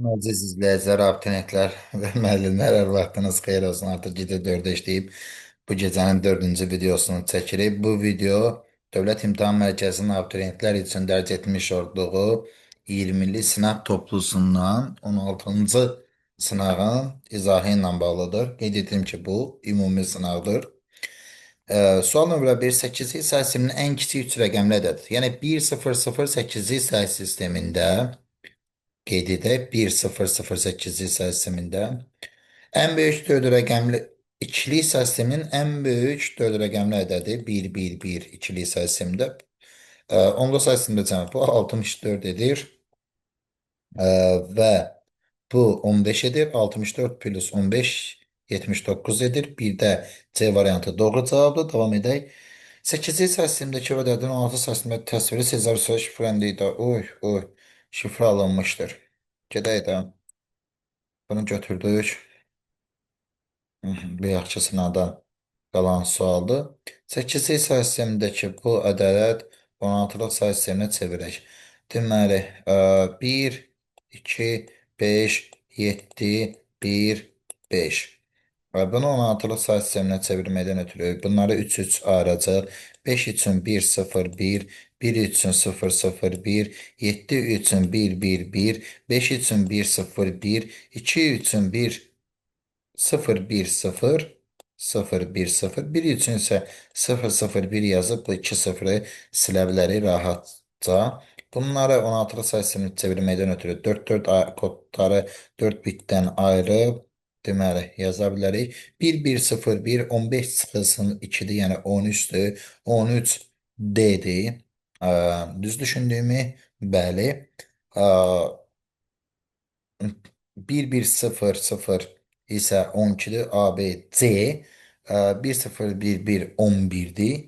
Əziz izləyicilər, abituriyentlər və müəllimlər, hər vaxtınız xeyir olsun. Artıq gecə 4-də işləyib bu gecənin dördüncü videosunu çəkirik. Bu video Dövlət İmtahan Mərkəzinin abituriyentlər üçün dərc etmiş olduğu 20-li sınaq toplusundan 16-cı sınağın izahı ilə bağlıdır. Qeyd edim ki, bu ümumi sınaqdır. Sual nömrə 1, 8-lik sayı sisteminin ən kiçik 3 rəqəmli ədəd. Yəni 1, 0, 0, 8-lik sayı sistemində qeyd edək. 1, 0, 0, 8-lik sayı sistemində ən böyük 4 rəqəmli ikili sayı sisteminin ən böyük 4 rəqəmli ədədi 1, 1, 1 ikili sayı sistemində. Onlu sayı sistemində cəmi bu 64 edir. Və bu 15 edir. 64 plus 15 79 edir. Bir də C variantı doğru cavabdır. Davam edək. 8-ci sayı sistemindəki ədədin 16 sayı sistemində təsviri Sezar söz şifrəndə oy, oy, şifrə alınmışdır. Gedək də. Bunu götürdük. Bu yaxşı sınaqdan qalan sualdır. 8-ci sayı sistemindəki bu ədəd 16-lıq sayı sisteminə çevirək. Deməli, 1, 2, 5, 7, 1, 5. Və bunu 16-lıq sayı sisteminə çevirməkdən ötürü bunları 3-3 ayıracaq. 5 üçün 1, 0, 1, 1 üçün 0, 0, 1, 7 üçün 1, 1, 1, 5 üçün 1, 0, 1, 2 üçün 1, 0, 1, 0, 0, 1, 0. 1 üçün isə 0, 0, 1 yazıb bu iki sıfırı silə bilərik rahatca. Bunları 16-lıq sayı sisteminə çevirməkdən ötürü 4, 4 kodları 4 bitdən ayırıb deməli yaza bilərik. 1, 1, 0, 1, 15 çıxılsın 2-dir, yəni 13-dür. 13 D-dir. Düz düşündüyümü? Bəli. 1, 1, 0, 0 isə 12-dir. A, B, C. 1, 0, 1, 1, 11-dir.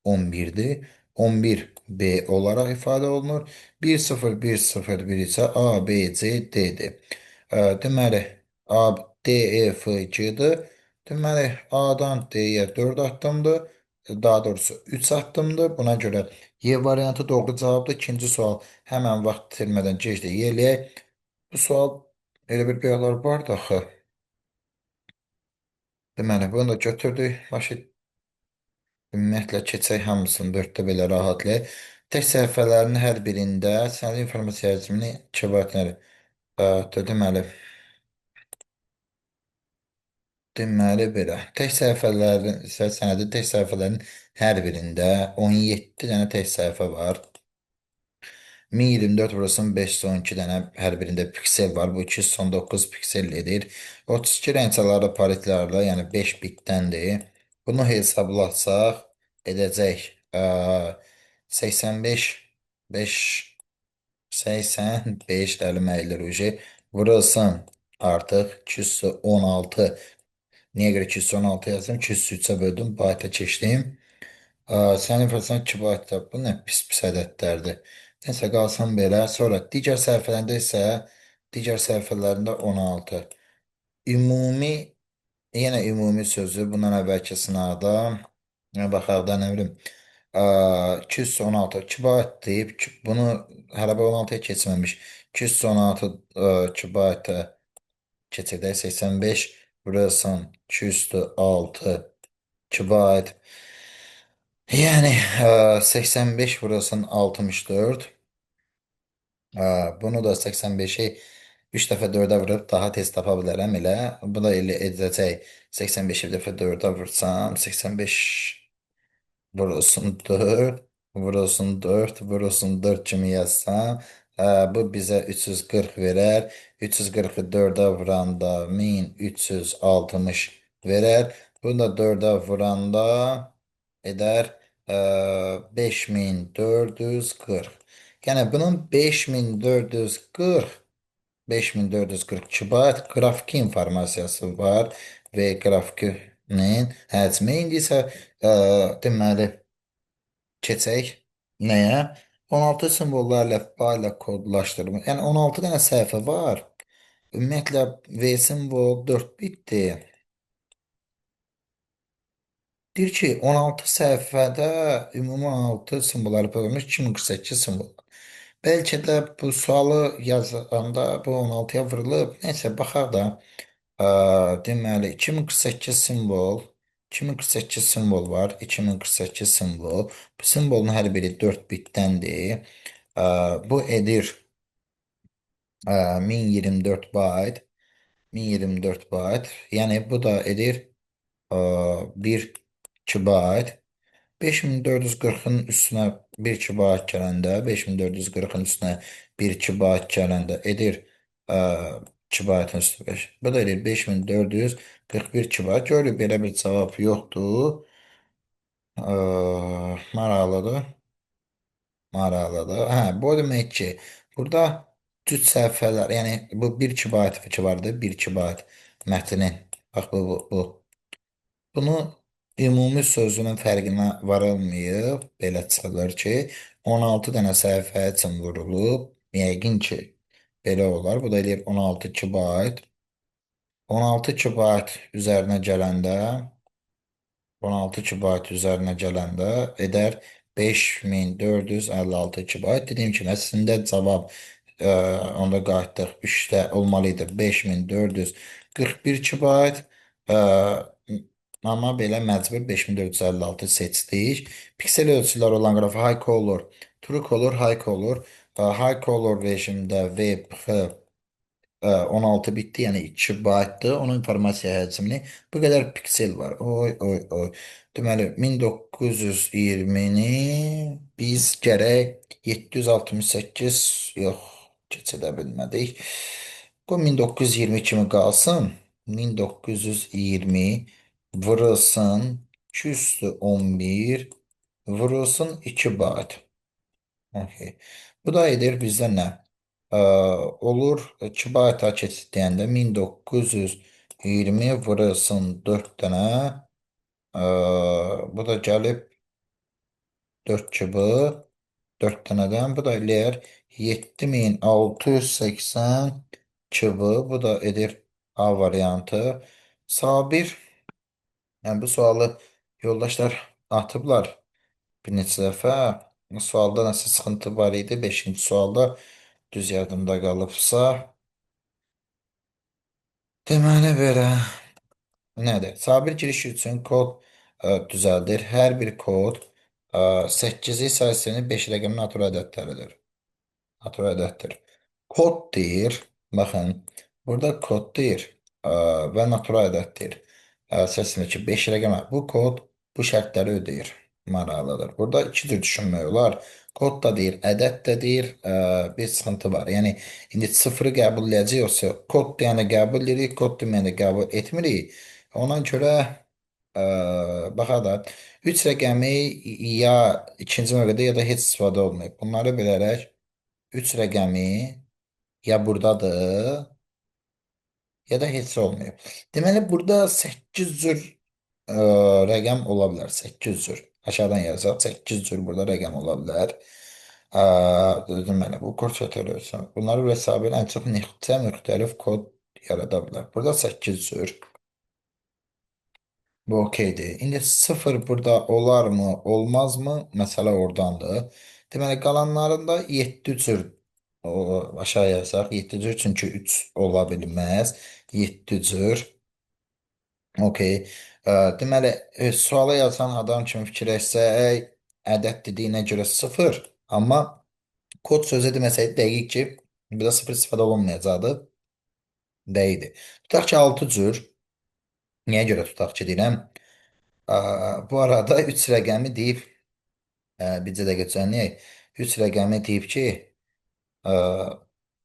11-dir. 11 B olaraq ifadə olunur. 1, 0, 1, 0, 1 isə A, B, C, D-dir. Deməli, A, D, E, F, G-dir. Deməli, A-dan D-yə 4 addımdır. Daha doğrusu 3 addımdır. Buna görə Y variantı doğru cavabdır. İkinci sual həmən vaxt itirmədən keçdik. Y eləyək. Bu sual elə bir beyarlar vardı axı. Deməli, bunu da götürdük. Başı ümumiyyətlə keçək hamısını 4-də belə rahatlayaq. Tək səhifələrinin hər birində sənəd informasiya həcmini 2 baytları deməli, belə. Tək səhifələrin isə sənədin tək səhifələrinin hər birində 17 dənə tək səhifə var. 1024 vurulsun 512 dənə hər birində piksel var. Bu 219 piksel edir. 32 rəngçaları paritlərlə, yəni 5 bitdəndir. Bunu hesablasaq edəcək 85 5 85 əlim əyilir uje vurulsun artıq 216. Niyə görə 216 yazdım? 203-ə böldüm, bayta keçdim. Sənin informasiyan 2 baytda. Bu nə pis-pis ədədlərdir. Neysə qalsın belə. Sonra digər səhifələrində isə digər səhifələrində 16. Ümumi yenə ümumi sözü bundan əvvəlki sınaqda baxaq da nə bilim 216 2 bayt deyib bunu hələ bu 16-ya keçməmiş. 216 2 bayta keçirdək. 85 vurulsun 206 2 bayt. Yəni 85 vurulsun 64. Bunu da 85-i 3 dəfə 4-ə vurub daha tez tapa bilərəm elə. Bu da elə edəcək. 85-i bir dəfə 4-ə vursam 85 vurulsun 4 vurulsun 4 vurulsun 4 kimi yazsam bu bizə 340 verər. 340-ı 4-ə vuranda 1360 verər. Bunu da 4-ə vuranda edər 5440. Yəni bunun 5440 5442 bayt qrafiki informasiyası var və qrafikinin həcmi. İndi isə deməli keçək nəyə? 16 simvollar əlifba ilə kodlaşdırılmış. Yəni 16 dənə səhifə var. Ümumiyyətlə V simvol 4 bitdir. Deyir ki, 16 səhifədə ümumi 16 simvollar əlifba 2048 simvol. Bəlkə də bu sualı yazanda bu 16-ya vurulub. Neysə, baxaq da. Deməli, 2048 simvol, 2048 simvol var, 2048 simvol. Bu simvolun hər biri 4 bitdəndir. Bu edir 1024 bayt, 1024 bayt. Yəni, bu da edir 1 kibayt. 5440-ın üstünə 1 kibayt gələndə, 5440-ın üstünə 1 kibayt gələndə edir kibaytın üstü 5. Bu da edir 5441 kibayt. Görürük, belə bir cavab yoxdur. Maraqlıdır. Maraqlıdır. Hə, bu o demək ki, burada cüt səhifələr, yəni bu 1 kibayt ki vardı, 1 kibayt mətnin. Bax, bu. Bunu ümumi sözünün fərqinə varılmayıb, belə çıxılır ki, 16 dənə səhifə üçün vurulub, yəqin ki, belə olar. Bu da eləyir 16 kibayt. 16 kibayt üzərinə gələndə, 16 kibayt üzərinə gələndə edər 5456 kibayt. Dediyim kimi, əslində cavab, onda qayıtdıq, 3-də olmalı idi 5441 kibayt. Amma belə məcbur 5456 seçdik. Piksel ölçüləri olan qraf high color, true color, high color. High color rejimdə VP 16 bitdi, yəni 2 baytdır. Onun informasiya həcmini bu qədər piksel var. Oy, oy, oy. Deməli, 1920-ni biz gərək 768, yox, keçidə bilmədik. Bu 1920 kimi qalsın. 1920 vurulsun 211 vurulsun 2 bayt. Okay. Bu da edir bizdə nə? Olur 2 bayta keçid deyəndə 1920 vurulsun 4 dənə. Bu da gəlib 4 kübü 4 dənədən. Bu da eləyər 7680 kübü. Bu da edir A variantı. Sabir, yəni bu sualı yoldaşlar atıblar bir neçə dəfə. Bu sualda nəsə sıxıntı var idi. 5-ci sualda düz yadımda qalıbsa. Deməli belə. Nədir? Sabir giriş üçün kod düzəldir. Hər bir kod 8-i sayısını 5 rəqəmli natural ədədləridir. Natural ədəddir. Kod deyir. Baxın, burada kod deyir, və natural ədəd deyir. Səslənir ki, 5 rəqəmə. Bu kod bu şərtləri ödəyir. Maraqlıdır. Burada iki cür düşünmək olar. Kod da deyir, ədəd də deyir, bir sıxıntı var. Yəni, indi sıfırı qəbul edəcək yoxsa kod deyənə qəbul edirik, kod deməyənə qəbul etmirik. Ona görə baxaq da, 3 rəqəmi ya ikinci mövqedə ya da heç istifadə olmayıb. Bunları bilərək 3 rəqəmi ya buradadır ya da heç olmayıb. Deməli, burada 8 cür rəqəm ola bilər. 8 cür. Aşağıdan yazaq. 8 cür burada rəqəm ola bilər. Deməli, bu kod çatır. Bunları bir hesab edən ən çox neçə müxtəlif kod yarada bilər. Burada 8 cür. Bu okeydir. İndi 0 burada olar mı, olmaz mı? Məsələ oradandır. Deməli, qalanlarında 7 cür aşağı yazaq. 7 cür, çünki 3 ola bilməz. 7 cür. Okey. Deməli, suala yazan adam kimi fikirləşsək, ədəd dediyinə görə 0. Amma kod sözü deməsəydi dəqiq ki, burada 0 istifadə olunmayacaqdı. Dəqiqdir. Tutaq ki, 6 cür. Niyə görə tutaq ki, deyirəm? Bu arada 3 rəqəmi deyib, bircə dəqiqə düzənləyək. 3 rəqəmi deyib ki,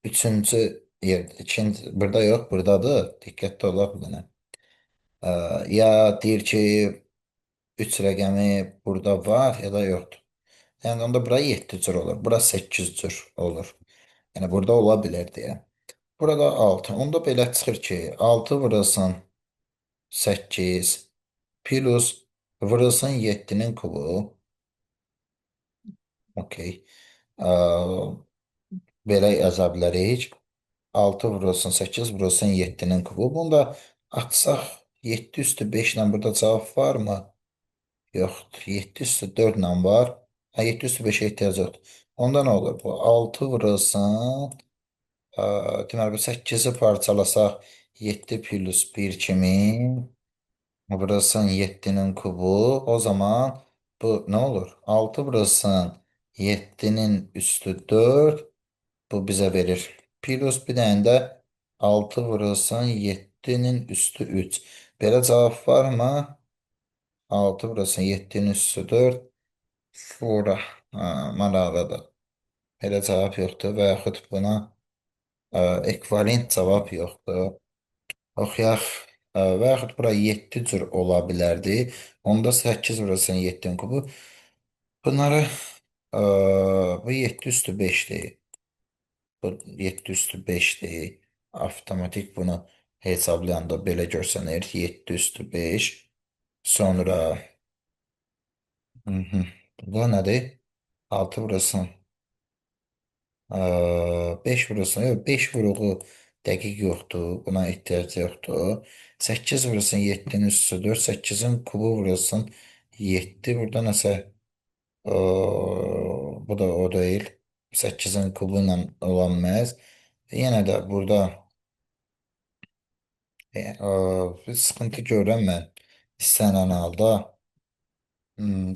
üçüncü yerdə, ikinci, burada yox, buradadır. Diqqətli olaq bir dənə. Ya deyir ki, 3 rəqəmi burada var ya da yoxdur. Yəni onda bura 7 cür olur, bura 8 cür olur. Yəni burada ola bilər deyə. Burada 6. Onda belə çıxır ki, 6 vurulsun 8 plus vurulsun 7-nin kubu. Okey. Belə yaza bilərik. 6 vurulsun 8 vurulsun 7-nin kubu. Bunu da açsaq 7 üstü 5 ilə burada cavab var mı? Yoxdur. 7 üstü 4 ilə var. Ha, 7 üstü 5-ə ehtiyac yoxdur. Onda nə olur? Bu 6 vurulsun. Deməli, bu 8-i parçalasaq 7 plus 1 kimi vurulsun 7-nin kubu. O zaman bu nə olur? 6 vurulsun 7-nin üstü 4. Bu bizə verir. Plus bir dənə də 6 vurulsun 7-nin üstü 3. Belə cavab varmı? 6 vurulsun 7-nin üstü 4. Bura. Ha, maraqlıdır. Belə cavab yoxdur və yaxud buna ekvivalent cavab yoxdur. Oxuyaq. Və yaxud bura 7 cür ola bilərdi. Onda 8 vurulsun 7-nin kubu. Bunları bu 7 üstü 5-dir. Bu 7 üstü 5-dir. Avtomatik bunu hesablayanda belə görsənir. 7 üstü 5. Sonra bu nədir? 6 vurulsun. 5 vurulsun. Yox, 5 vuruğu dəqiq yoxdur. Buna ehtiyac yoxdur. 8 vurulsun 7-nin üstü 4. 8-in kubu vurulsun 7. Burada nəsə bu da o deyil. 8-in kubu ilə ola bilməz. Yenə də burada bir sıxıntı görürəm mən. İstənilən halda.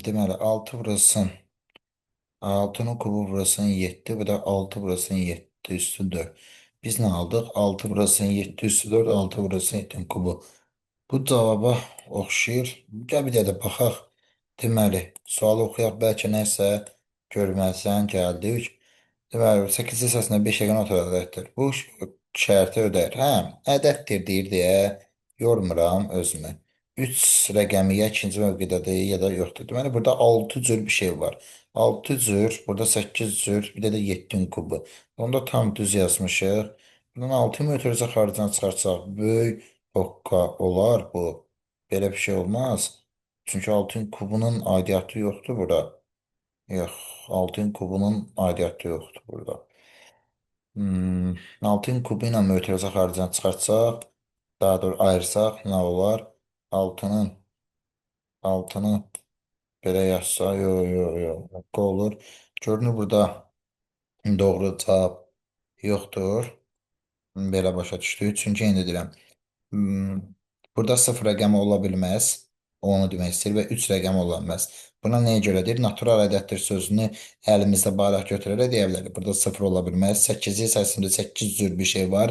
Deməli 6 vurulsun. 6-nın kubu vurulsun 7. Bu da 6 vurulsun 7 üstü 4. Biz nə aldıq? 6 vurulsun 7 üstü 4, 6 vurulsun 7-nin kubu. Bu cavaba oxşayır. Gəl bir də də baxaq. Deməli, sualı oxuyaq. Bəlkə nəsə görməzdən gəldik. Deməli, 8 hissəsində 5 rəqəm otur ədəddir. Bu şərti ödəyir. Hə, ədəddir deyir deyə yormuram özümü. 3 rəqəmi ya ikinci mövqedədir ya da yoxdur. Deməli, burada 6 cür bir şey var. 6 cür, burada 8 cür, bir də də 7-nin kubu. Onda tam düz yazmışıq. Bundan 6 mötərizə xaricdən çıxartsaq, böyük hokka olar bu. Belə bir şey olmaz. Çünki 6-nın kubunun aidiyyatı yoxdur burada. Yox, 6-nın kubunun aidiyyatı yoxdur burada. 6-nın kubu ilə mötərizə xaricdən çıxartsaq, daha doğrusu ayırsaq nə olar? 6-nı belə yazsa, yox, yox, yox, hokka olur. Görünür burada doğru cavab yoxdur. Belə başa düşdük. Çünki indi deyirəm, burada 0 rəqəmi ola bilməz. Onu demək istəyir və 3 rəqəmi ola bilməz. Buna nəyə görə deyir? Natural ədəddir sözünü əlimizdə bayraq götürərək deyə bilərik. Burada 0 ola bilməz. 8 hissəsində 8 cür bir şey var.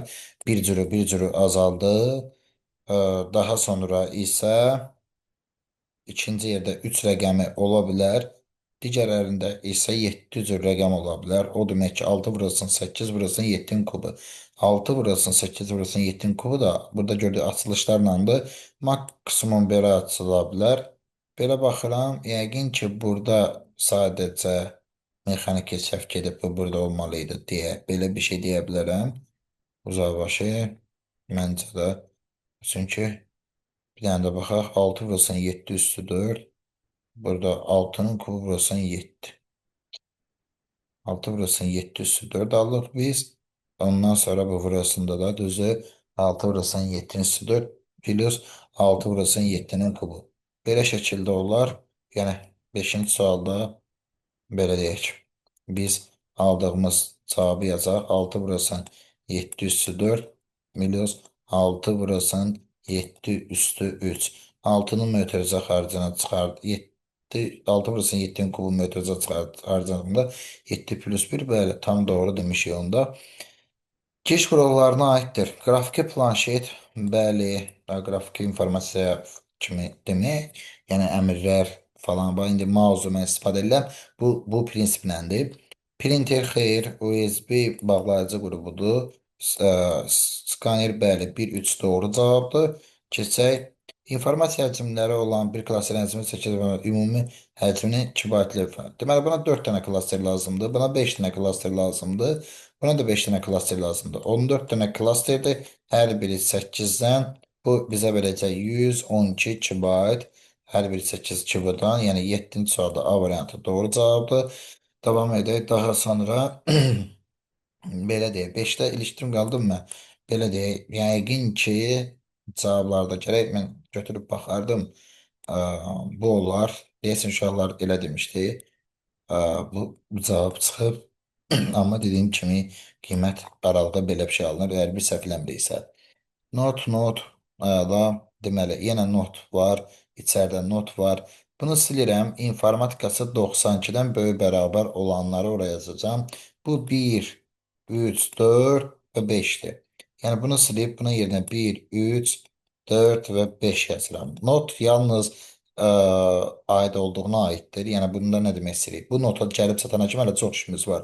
Bir cürü, bir cürü azaldı. Daha sonra isə ikinci yerdə 3 rəqəmi ola bilər. Digərlərində isə 7 cür rəqəm ola bilər. O demək ki, 6 vurulsun, 8 vurulsun, 7-nin kubu. 6 vurulsun, 8 vurulsun, 7-nin kubu da burada gördüyü açılışlarlandır. Maksimum belə açıla bilər. Belə baxıram, yəqin ki, burada sadəcə mexaniki səhv gedib, bu burada olmalı idi deyə belə bir şey deyə bilərəm. Uzaqbaşı məncə də. Çünki bir dənə də baxaq, 6 vurulsun, 7 üstü 4. Burada 6-nın kubu vurulsun 7. 6 vurulsun 7 üstü 4 alırıq biz. Ondan sonra bu vurulsunda da düzü 6 vurulsun 7-nin üstü 4 plus 6 vurulsun 7-nin kubu. Belə şəkildə olar. Yəni 5-ci sualda belə deyək. Biz aldığımız cavabı yazaq. 6 vurulsun 7 üstü 4 plus 6 vurulsun 7 üstü 3. 6-nın mötərizə xaricini çıxart. 7, 6 vurulsun 7-nin kubu mötərizə xaricində 7 plus 1, bəli, tam doğru demişik onda. Giriş qurallarına aiddir. Qrafiki planşet, bəli, qrafiki informasiya kimi demək, yəni əmrlər falan. Bax, indi mausu mən istifadə edirəm. Bu prinsiplədir. Printer xeyr, USB bağlayıcı qrupudur. Skaner, bəli, 1-3 doğru cavabdır. Keçək. İnformasiya həcmləri olan bir klasterin həcmi 8 ümumi həcmini 2 baytlı. Deməli, buna 4 dənə klaster lazımdır. Buna 5 dənə klaster lazımdır. Buna da 5 dənə klaster lazımdır. 14 dənə klasterdir. Hər biri 8-dən. Bu bizə verəcək 112 kibayt. Hər biri 8 kibodan. Yəni 7-ci sualda A variantı doğru cavabdır. Davam edək. Daha sonra belə deyək. 5-də ilişdirim qaldım mən. Belə deyək. Yəqin ki, cavablarda gərək mən götürüb baxardım. Bu olar. Deyəsən uşaqlar elə demişdi. Bu cavab çıxıb. Amma dediyim kimi qiymət aralığı belə bir şey alınır. Əgər bir səhv eləmiriksə. Not, not, əla. Deməli, yenə not var. İçəridə not var. Bunu silirəm. İnformatikası 92-dən böyük bərabər olanları oraya yazacağam. Bu 1, 3, 4 və 5-dir. Yəni, bunu silib, bunun yerinə 1, 3, 4 və 5 yazıram. Not yalnız aid olduğuna aiddir. Yəni, bunda nə demək istəyirik? Bu nota gəlib çatana kimi hələ çox işimiz var.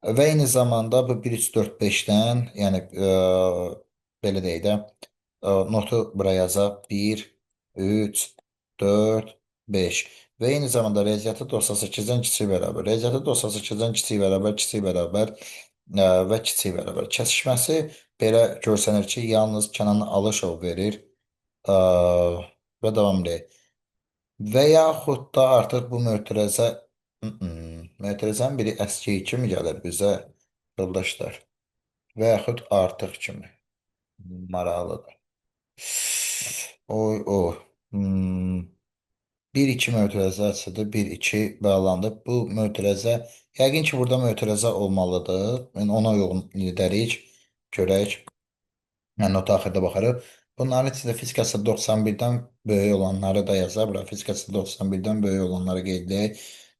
Və eyni zamanda bu 1, 3, 4, 5-dən, yəni, belə deyək də, notu bura yazaq. 1, 3, 4, 5. Və eyni zamanda riyaziyyatı 98-dən kiçik bərabər. Riyaziyyatı 98-dən kiçik bərabər, kiçik bərabər və kiçik bərabər. Kəsişməsi belə görsənir ki, yalnız Kənan Alışov verir. Və davam edək. Və yaxud da artıq bu mötərizə, mötərizənin biri əski kimi gəlir bizə, yoldaşlar. Və yaxud artıq kimi. Maraqlıdır. Oy, o. 1-2 mötərizə açıldı. 1-2 bağlandı. Bu mötərizə, yəqin ki, burada mötərizə olmalıdır. Yəni, ona uyğun edərik. Görək. Yəni, nota axırda baxarıq. Bunların içində fizikası 91-dən böyük olanları da yazar. Bura fizikası 91-dən böyük olanları qeyd edək.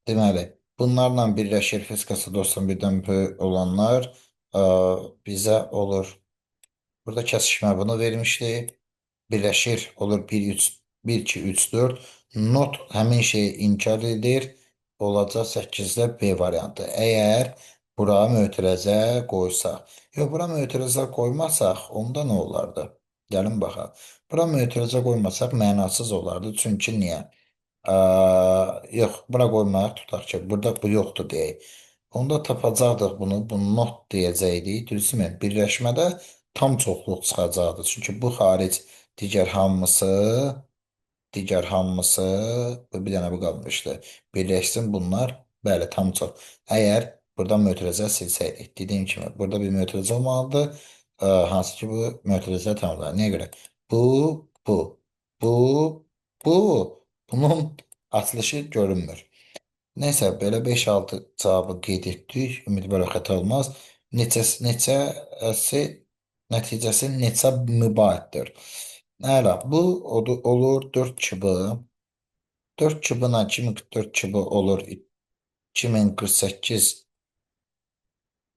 Deməli, bunlarla birləşir fizikası 91-dən böyük olanlar bizə olur. Burada kəsişmə bunu vermişdi. Birləşir, olur 1, 3, 1, 2, 3, 4. Not həmin şeyi inkar edir. Olacaq 8-də B variantı. Əgər bura mötərizə qoysaq. Yox, bura mötərizə qoymasaq, onda nə olardı? Gəlin baxaq. Bura mötərizə qoymasaq mənasız olardı. Çünki niyə? Yox, bura qoymaq tutaq ki, burada bu yoxdur deyək. Onda tapacaqdıq bunu, bu not deyəcəkdik. Düzdürmü? Birləşmədə tam çoxluq çıxacaqdı. Çünki bu xaric digər hamısı, bir dənə bu qalmışdı. Birləşsin bunlar, bəli, tam çox. Əgər buradan mötərizə silsəydik, dediyim kimi, burada bir mötərizə olmalıdır. Hansı ki, bu mötərizə tamamlanır. Niyə görə? Bu, bu, bu, bu, bunun açılışı görünmür. Neysə, belə 5-6 cavabı qeyd etdik. Ümidvaram xəta olmaz. Neçəsi, nəticəsi neçə mübaiddir? Əla, bu olur 4 kübü. 4 kübü 2044 kübü olur 2048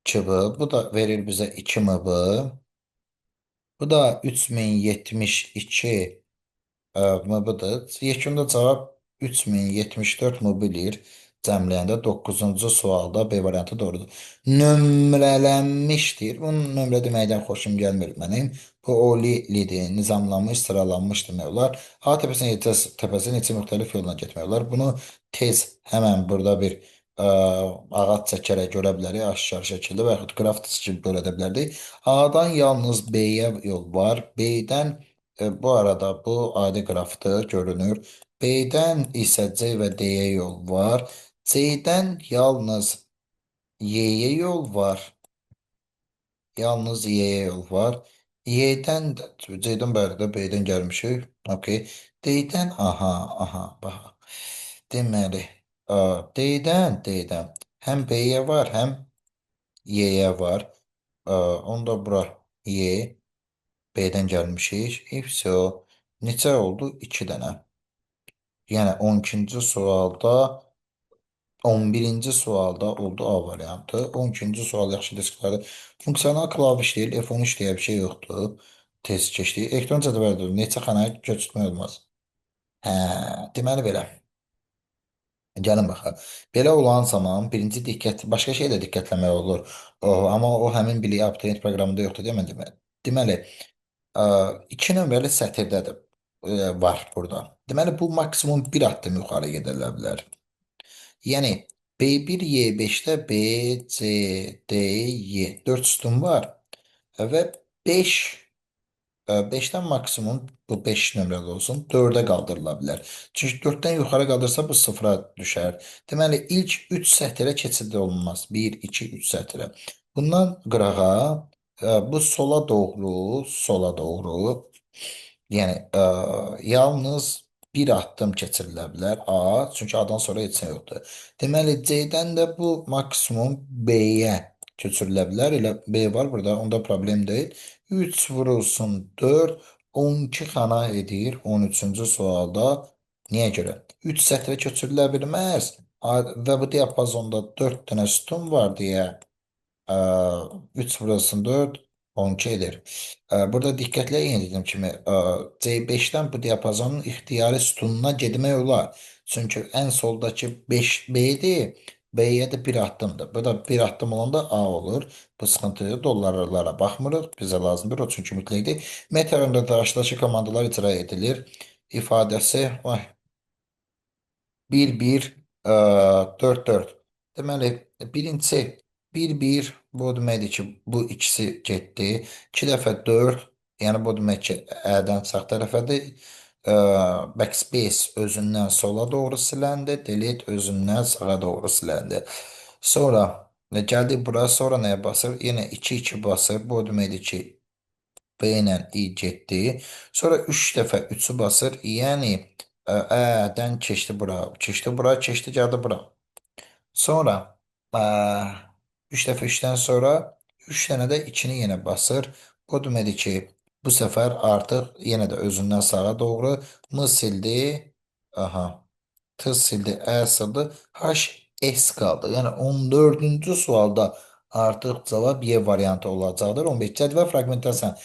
kübü. Bu da verir bizə 2 MB. Bu da 3072 MB-dır. Yekunda cavab 3074 MB eləyir. Cəmləyəndə 9-cu sualda B variantı doğrudur. Nömrələnmişdir. Bunun nömrə deməkdən xoşum gəlmir mənim. Bu o li, lidir, nizamlanmış, sıralanmış demək olar. A təpəsinə, C təpəsinə neçə müxtəlif yolla getmək olar. Bunu tez həmən burada bir ağac çəkərək görə bilərik, aşkar şəkildə və yaxud qraf kimi görə də bilərdik. A-dan yalnız B-yə yol var. B-dən bu arada bu adi qrafdır, görünür. B-dən isə C və D-yə yol var. C-dən yalnız Y-yə yol var. Yalnız Y-yə yol var. Y-dən də, C-dən bəli də B-dən gəlmişik. Okey. D-dən, aha, aha, bax. Deməli, D-dən həm B-yə var, həm Y-yə var. Onda bura Y, B-dən gəlmişik. И всё. Neçə oldu? 2 dənə. Yəni 12-ci sualda, 11-ci sualda oldu A variantı. 12-ci sual yaxşı disklərdə. Funksional klaviş deyil, F13 deyə bir şey yoxdur. Tez keçdik. Elektron cədvəldir. Neçə xanaya köçürtmək olmaz. Hə, deməli belə. Gəlin baxaq. Belə olan zaman birinci diqqət, başqa şey də diqqətləmək olur. Amma o həmin biliyi abituriyent proqramında yoxdur demək. Deməli, 2 nömrəli sətirdədir, var burada. Deməli, bu maksimum bir addım yuxarı gedilə bilər. Yəni, B1, Y5-də B, C, D, Y 4 sütun var və 5-dən maksimum bu 5 nömrəli olsun, 4-ə qaldırıla bilər. Çünki 4-dən yuxarı qaldırsa bu 0-a düşər. Deməli, ilk 3 sətirə keçid olunmaz. 1, 2, 3 sətirə. Bundan qırağa, bu sola doğru, sola doğru, yəni, yalnız Bir addım keçirilə bilər A, çünki A-dan sonra heç nə yoxdur. Deməli, C-dən də bu maksimum B-yə köçürülə bilər. Elə B var burada, onda problem deyil. 3 vurulsun 4, 12 xana edir 13-cü sualda. Niyə görə? 3 sətrə köçürülə bilməz. A, və bu diapazonda 4 dənə sütun var deyə 3 vurulsun 4, 12 edir. Burada diqqətlə yenə dediyim kimi C5-dən bu diapazonun ixtiyari sütununa getmək olar. Çünki ən soldakı 5 B-dir. B-yə də bir addımdır. Bu da bir addım olanda A olur. Bu sıxıntı yox. Dollarlara baxmırıq. Bizə lazımdır. O çünki mütləqdir. Meteorunda qarşıdakı komandalar icra edilir. İfadəsi vay, 1 1 4 4. Deməli, birincisi 1 1 bu deməkdir ki, bu ikisi getdi. 2 dəfə 4, yəni bu demək ki, Ə-dən sağ tərəfədir. Backspace özündən sola doğru siləndi, delete özündən sağa doğru siləndi. Sonra gəldik bura, sonra nəyə basır? Yenə 2 2 basır. Bu deməkdir ki, B ilə I getdi. Sonra 3 dəfə 3-ü basır. Yəni Ə-dən keçdi bura, keçdi bura, keçdi, gəldi bura. Sonra 3 dəfə 3-dən sonra 3 dənə də 2-ni yenə basır. Bu deməkdir ki, bu səfər artıq yenə də özündən sağa doğru M sildi. Aha. T sildi, Ə sildi. H S qaldı. Yəni 14-cü sualda artıq cavab Y variantı olacaqdır. 15 cədvəl fraqmentasiya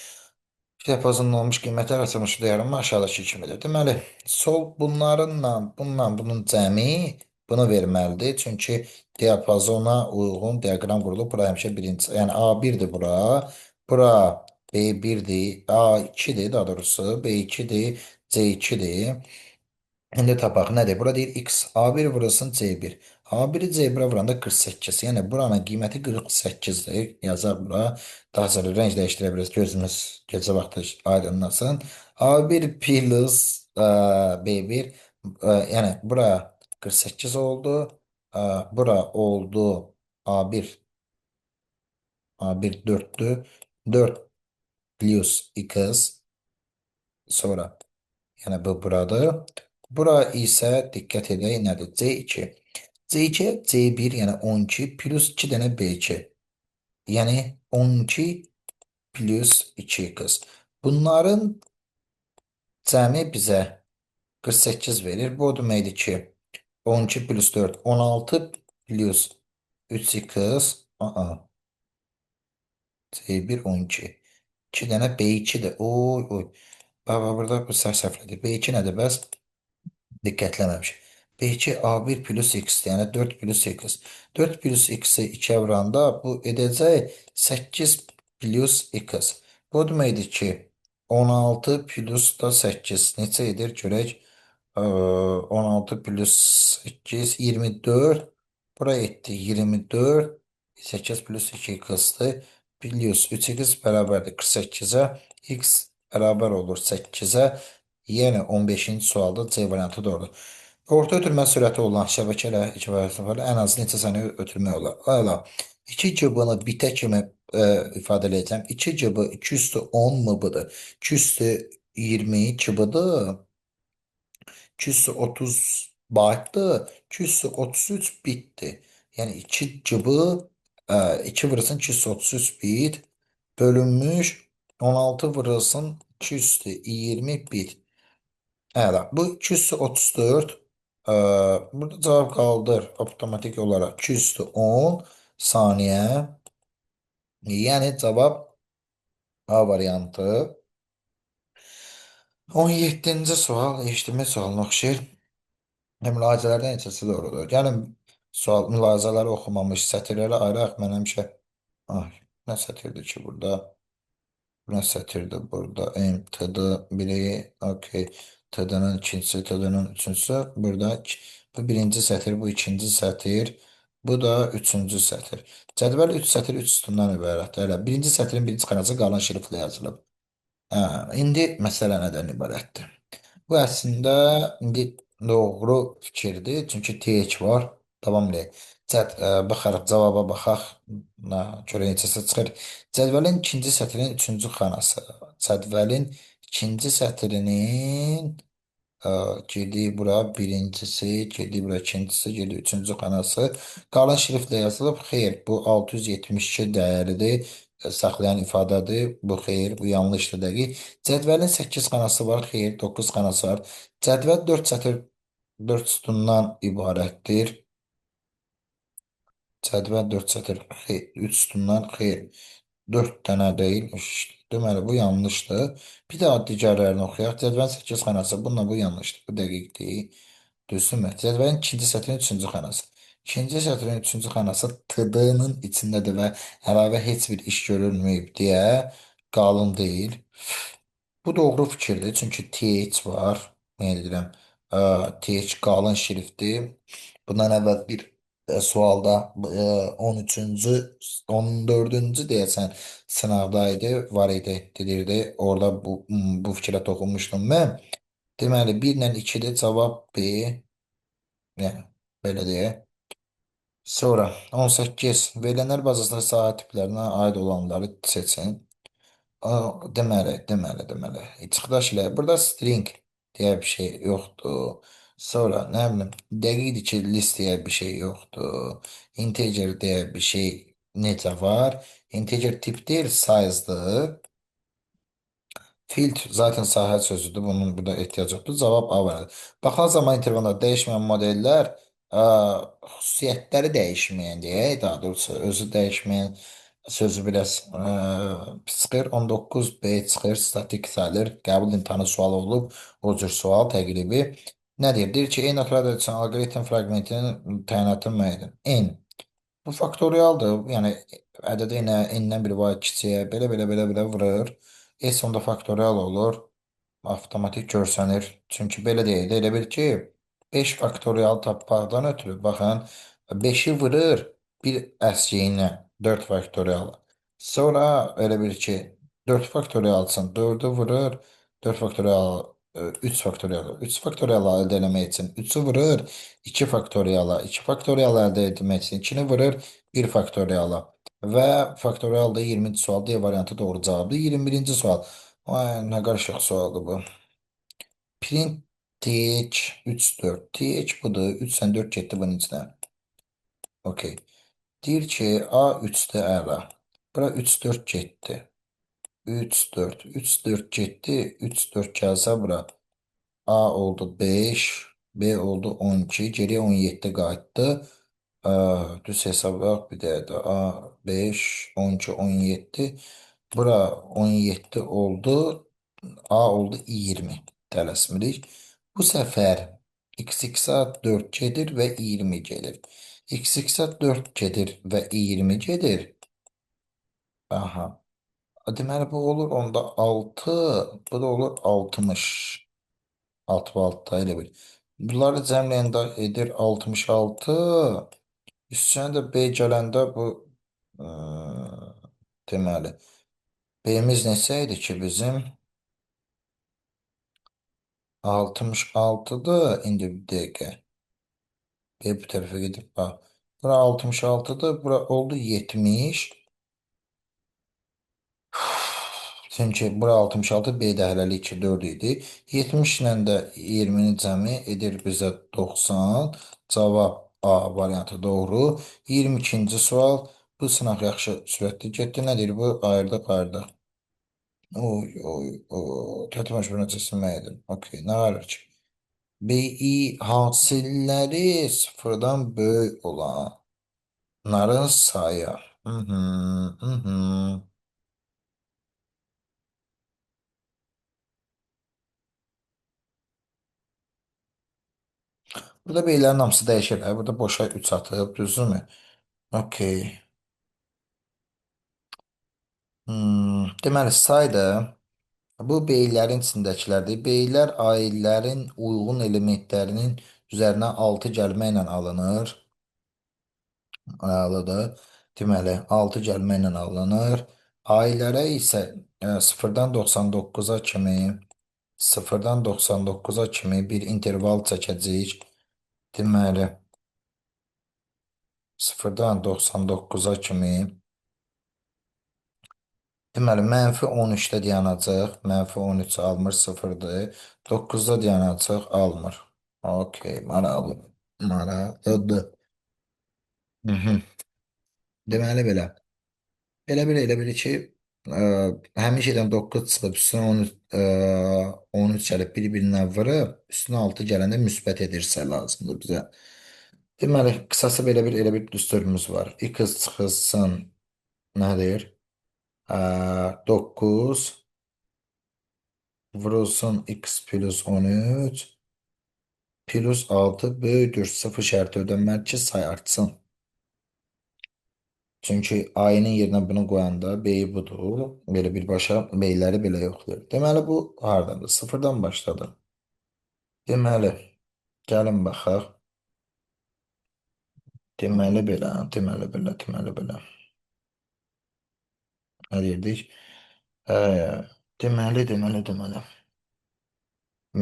diapazonun olmuş qiymətlər açılmış yaranma aşağıdakı kimidir. Deməli, sol bunlarınla, bununla bunun cəmi bunu verməlidir. Çünki diapazona uyğun diaqram qurulub. Bura həmişə birinci, yəni A1-dir bura. Bura B1-dir, A2-dir daha doğrusu, B2-dir, C2-dir. İndi tapaq nədir? Bura deyir X A1 vurulsun C1. A1-i C1-ə vuranda 48. Yəni buranın qiyməti 48-dir. Yazaq bura. Daha sonra rəng dəyişdirə biləriz. Gözümüz gecə vaxtı aydınlasın. A1 plus B1. Yəni bura 48 oldu. Bura oldu A1. A1 4'tü. 4 plus X sonra. Yəni bu buradır. Bura isə diqqət edək nədir? C2. C2, C1 yəni 12 plus 2 dənə B2. Yəni 12 plus 2x. Bunların cəmi bizə 48 verir. Bu o deməkdir ki, 12 plus 4, 16 plus 3x. Aa, C1, 12. 2 dənə B2-dir. Oy, oy. Bax, bax, burada bu səhvlədir. B2 nədir bəs? Diqqətləməmişik. B2 A1 plus X, yəni 4 plus X. 4 plus X-i 2 vuranda bu edəcək 8 plus X. Bu deməkdir ki, 16 plus da 8 neçə edir? Görək. 16 plus 8, 24. Bura etdi 24. 8 plus 2 x-dir. Plus 3x bərabərdir 48-ə. X bərabər olur 8-ə. Yenə 15-ci sualda C variantı doğrudur. Orta ötürmə sürəti olan şəbəkə ilə iki variantı ən az neçə saniyə ötürmək olar? Əla. 2 GB-nı bitə kimi ifadə edəcəm. 2 GB 210 MB-dır. 220 GB-dır. 230 baytdır. 233 bitdir. Yəni 2 GB 2 vurulsun 233 bit bölünmüş 16 vurulsun 220 bit. Əla. Bu 234 burada cavab qaldır avtomatik olaraq 210 saniyə. Yəni cavab A variantı. 17-ci sual ictimai sualına oxşayır. Mülahizələrdən neçəsi doğrudur? Gəlin sual mülahizələri oxumamış sətirləri ayıraq. Mən həmişə ay, nə sətirdir ki burada? Nə sətirdir burada? M, T, D biri, okey. T-D'nin ikincisi, T-D'nin üçüncüsü. Burada bu birinci sətir, bu ikinci sətir. Bu da üçüncü sətir. Cədvəl 3 sətir 3 sütundan ibarətdir. Elə birinci sətirin birinci xanası qalın şriftlə yazılıb. Hə, indi məsələ nədən ibarətdir? Bu əslində indi doğru fikirdir. Çünki TH var. Davam edək. Baxarıq, cavaba baxaq. Görək neçəsi çıxır. Cədvəlin ikinci sətrinin üçüncü xanası. Cədvəlin ikinci sətrinin Girdik bura birincisi, girdik bura ikincisi, girdik üçüncü xanası. Qalın şriftlə yazılıb. Xeyr, bu 672 dəyəridir. Saxlayan ifadədir. Bu xeyr, bu yanlışdır dəqiq. Cədvəlin 8 xanası var, xeyr, 9 xanası var. Cədvəl 4 sətir 4 sütundan ibarətdir. Cədvəl 4 sətir, xeyr, 3 sütundan xeyr. 4 dənə deyil. Deməli, bu yanlışdır. Bir daha digərlərini oxuyaq. Cədvəlin 8 xanası. Bununla bu yanlışdır. Bu dəqiq deyil. Düzdürmü? Cədvəlin ikinci sətrin üçüncü xanası. İkinci sətrin üçüncü xanası TD-nın içindədir və əlavə heç bir iş görülməyib deyə qalın deyil. Bu doğru fikirdir. Çünki TH var. Nə edirəm? TH qalın şriftdir. Bundan əvvəl bir sualda 13-cü 14-cü deyəsən sınavda idi, var idi, deyirdi. Orada bu fikrə toxunmuşdum mən. Deməli 1 ilə 2-dir cavab B. Yəni belə deyək. Sonra 18 verilənlər bazasında sahə tiplərinə aid olanları seçin. Deməli. Çıxdaş ilə burada string deyə bir şey yoxdur. Sonra nə bilim, dəqiqdir ki, list deyə bir şey yoxdur. Integer deyə bir şey necə var? Integer tip deyil, size'dır. Field zaten sahə sözüdür. Bunun burada ehtiyac yoxdur. Cavab A variantı. Baxılan zaman intervalında dəyişməyən modellər xüsusiyyətləri dəyişməyən deyək, daha doğrusu özü dəyişməyən sözü biraz çıxır. 19 B çıxır, statik sayılır. Qəbul imtahanı sualı olub. O cür sual təqribi. Nə deyir? Deyir ki, n operator üçün alqoritm fraqmentinin təyinatını müəyyən edin. N. Bu faktorialdır. Yəni ədədi yenə n-dən bir vahid kiçiyə belə vurur. S onda faktorial olur. Avtomatik görsənir. Çünki belə deyil. Elə bil ki, 5 faktorial tapmaqdan ötürü, baxın, 5-i vurur bir əskiyinə 4 faktorial. Sonra elə bil ki, 4 faktorial üçün 4-ü vurur, 4 faktorial 3 faktorial. 3 faktorial əldə eləmək üçün 3-ü vurur 2 faktoriala. 2 faktorial əldə etmək üçün 2-ni vurur 1 faktoriala. Və faktorial da 20-ci sual D variantı doğru cavabdır. 21-ci sual. Vay, nə qarışıq sualdır bu. Print TH 3 4. TH budur. 3 sən 4 getdi bunun içinə. Okey. Deyir ki, A 3-də əla. Bura 3 4 getdi. 3 4. 3 4 getdi. 3 4 gəlsə bura. A oldu 5. B oldu 12. Geriyə 17 qayıtdı. Düz hesablayaq bir dəqiqə. A 5, 12, 17. Bura 17 oldu. A oldu 20. Tələsmirik. Bu səfər XX-a 4 gedir və 20 gedir. XX-a 4 gedir və 20 gedir. Aha. Deməli bu olur onda 6, bu da olur 60. 6 və 6 elə bil. Bunları cəmləyəndə edir 66. Üstünə də B gələndə bu ə, deməli B'miz neçə idi ki bizim? 66'dır. İndi bir dəqiqə. B bu tərəfə gedib bax. Bura 66'dır. Bura oldu 70. Çünki bura 66, B də hələlik ki 4 idi. 70 ilə də 20-nin cəmi edir bizə 90. Cavab A variantı doğru. 22-ci sual. Bu sınaq yaxşı sürətli getdi. Nə deyir bu? Ayırdıq, ayırdıq. Oy, oy, oy. Tərtib məcburiyyət nəticəsini müəyyən edin. Okey, nə var ki? BI hasilləri sıfırdan böyük olanların sayı. Hı hı, hı hı. Burada beylərin hamısı dəyişir. Hə? Burada boşa 3 atıb, düzdürmü? Okey. Deməli, sayda bu beylərin içindəkilərdir. Beylər ailələrin uyğun elementlərinin üzərinə 6 gəlməklə alınır. Əladır. Deməli, 6 gəlməklə alınır. Ailələrə isə 0-dan 99-a kimi 0-dan 99-a kimi bir interval çəkəcəyik. Deməli, 0-dan 99-a kimi Deməli, mənfi 13-də dayanacaq. Mənfi 13 almır, 0-dır. 9-da dayanacaq, almır. Okey, maraqlı. Maraqlıdır. Hı -hı. Deməli belə. Belə bir elə bir ki, ə, həmin şeydən 9 çıxıb, üstünə 13, 13 gəlib bir-birinə vurub, üstünə 6 gələndə müsbət edirsə lazımdır bizə. Deməli, qısası belə bir elə bir düsturumuz var. X çıxılsın, nə deyir? Ə, 9 vurulsun x plus 13 plus 6 böyükdür 0 şərti ödənməli ki, say artsın. Çünki A-nın yerinə bunu qoyanda B budur. Belə birbaşa B-ləri belə yoxlayır. Deməli, bu hardandır? Sıfırdan başladı. Deməli, gəlin baxaq. Deməli belə, deməli belə, deməli belə. Nə deyirdik? Deməli, deməli, deməli.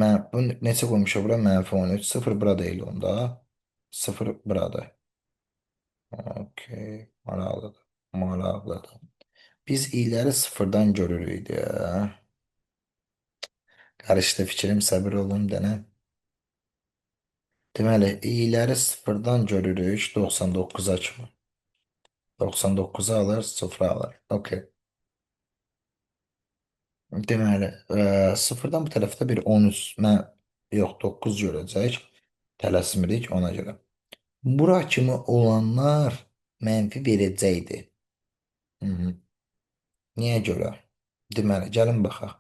Mən, bu neçə qoymuşam bura? Mənfi 13. 0 bura deyil onda. 0 buradır. Okey. Maraqlıdır. Maraqlıdır. Biz i'ləri sıfırdan görürük deyə. Qarışdı fikrim, səbir olun dənə. Deməli, i'ləri sıfırdan görürük 99-a kimi. 99-a alır, 0 alır. Okey. Deməli, sıfırdan bu tərəfdə bir 13, mən, yox, 9 görəcək. Tələsmirik ona görə. Bura kimi olanlar mənfi verəcəkdi. Hı -hı. Niyə görə? Deməli, gəlin baxaq.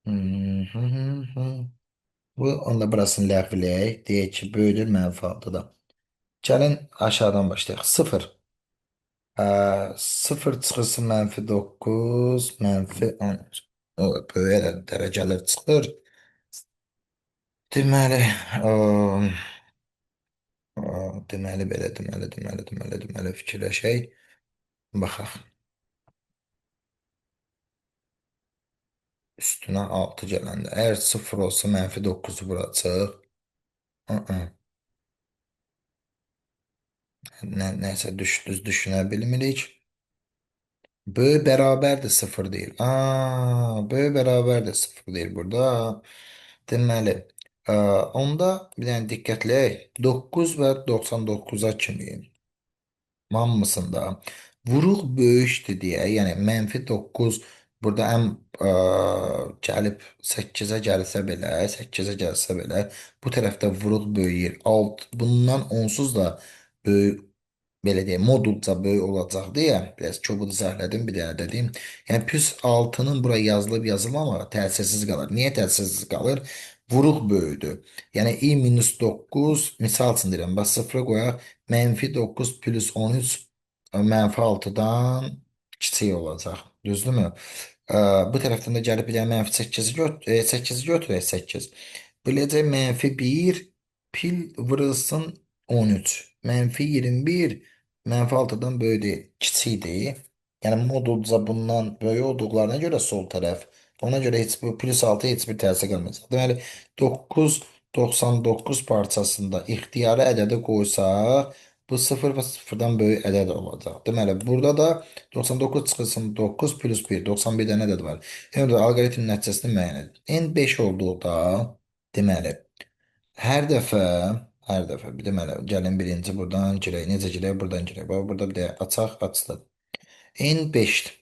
Hı -hı. Bu, onda burasını ləğv eləyək. Deyək ki, böyüdür mənfi 6-da. Gəlin aşağıdan başlayaq. 0. 0 çıxılsın mənfi 9, mənfi 13. O, böyük dərəcələr çıxır. Deməli, ə, deməli belə, deməli, deməli, deməli, deməli fikirləşək. Baxaq. Üstünə 6 gələndə. Əgər 0 olsa mənfi 9-u vuracaq. Nəsə düz düşünə bilmirik. Böyük bərabərdir 0 deyil. Aa, böyük bərabərdir 0 deyil burada. Deməli, ə, onda bir dənə diqqətləyək. 9 və 99-a kimi hamısında vuruq böyükdür deyə, yəni mənfi 9 burada ən ə, gəlib 8-ə gəlsə belə, 8-ə gəlsə belə bu tərəfdə vuruq böyüyür. Alt, bundan onsuz da böyük, belə deyək, modulca böyük olacaq deyə biraz kobud izah elədim, bir dənə də deyim. Yəni plus 6-nın bura yazılıb yazılmamağı təsirsiz qalır. Niyə təsirsiz qalır? Vuruq böyüdü. Yəni i minus 9, misal üçün deyirəm, bax 0-a qoyaq, mənfi 9 plus 13 mənfi 6-dan kiçik olacaq. Düzdürmü? Bu tərəfdən də gəlib bir dənə mənfi 8-i 8-i götürək 8. Biləcək mənfi 1 pil vurulsun 13. Mənfi 21 mənfi 6-dan böyük deyil, kiçikdir. Yəni modulca bundan böyük olduqlarına görə sol tərəf. Ona görə heç bu plus 6 heç bir təsir qalmayacaq. Deməli 9 99 parçasında ixtiyari ədədi qoysaq, bu 0 və 0-dan böyük ədəd olacaq. Deməli, burada da 99 çıxılsın 9 plus 1, 91 dənə ədəd var. Yəni, də alqoritm nəticəsini müəyyən edir. N5 olduqda, deməli, hər dəfə, hər dəfə, deməli, gəlin birinci buradan girək, necə girək, buradan girək. Bax, burada bir də açaq, açılır. N5-dir.